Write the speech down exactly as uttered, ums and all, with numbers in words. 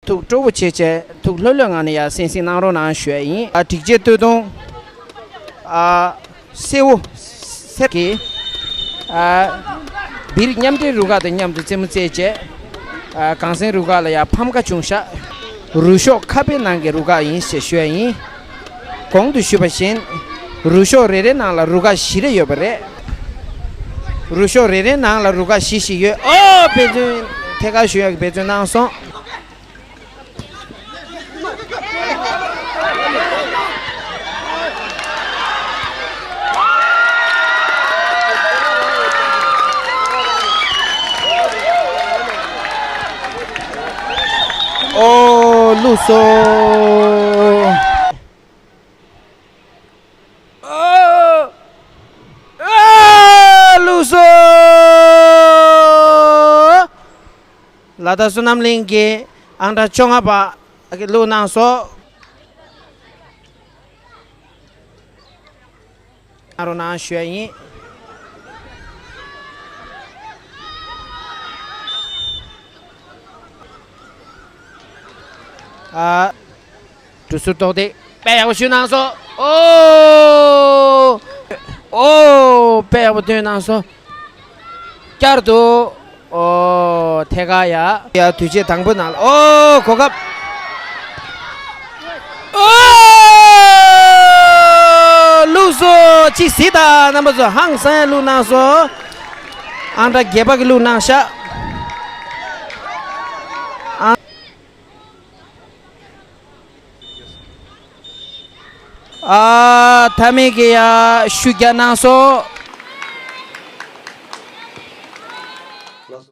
ཐུགས་སྤྲོ་པོ་བྱེད་བྱས་ཐུགས་ལྷོད་ལྷོད་ངང་ནས་ཡར་གསན་གཟིགས་གནང་རོགས་གནང་ཞུ་ཡ་ཡིན། ཨ་སྒྲིག་ཆས་སྟོད་ཐུང་། ཨ་སེར་པོ་སེར་གྱི། ཨ་སྦིར་མཉམ་འབྲེལ་རུ་ཁག་དང་མཉམ་དུ་རྩེད་མོ་རྩེད་བྱས། ཨ་གངས་སེང་རུ་ཁག་ལ་ཡང་ཕམ་ཁ་བྱུང་ཤག་རུ་ཤོག་ཁ་པའི་ནང་གི་རུ་ཁག་ཡིན་ཞེས་ཞུ་ཡ་ཡིན། གོང་དུ་ཞུས་པ་བཞིན། རུ་ཤོག་རེ་རེའི་ནང་ལ་རུ་ཁག་བཞི་རེ་ཡོད་པ་རེད། རུ་ཤོག་རེ་རེའི་ནང་ལ་རུ་ཁག་བཞི་ཞིག་ཡོད། ཨོ་འབད་བརྩོན། ཐད་ཀར་ཞུ་ཡག་གི་འབད་བརྩོན་གནང་སོང་། ཨོ་བླུགས་སོང་། ཨོ། ཨོ། བླུགས་སོང་། ལ་དྭགས་བསོད་ནམས་གླིང་གི་ཨང་གྲངས་བཅོ་ལྔ་པ་གིས་བླུགས་གནང་སོང་། གནང་རོགས་གནང་ཞུ་ཡ་ཡིན། ཨ། གྲུ་ཟུར་ཐོག་དེ་དཔེ་ཡག་པོ་ཞུས་གནང་སོང་། ཨོ། ཨོ་དཔེ་ཡག་པོ་སྟོན་གནང་སོང་། བསྐྱར་དུ། ཨོ་ཐད་ཀར་ཡ། ཡ་དུས་ཆེན་དང་པོའི་ནང་ལ། ཨོ་གོ་སྐབས། ཨོ། བླུགས་སོང་། གཅིག་གཟིགས་དང་རྣམ་པ་ཚོ། ཧང་སང་བླུགས་གནང་སོང་། ཨང་གྲངས་བརྒྱད་པ་གིས་བླུགས་གནང་ཤག་ཨ། ཨ་མཐའ་མའི་གི་ཡ་ཤུགས་རྒྱག་གནང་སོང་།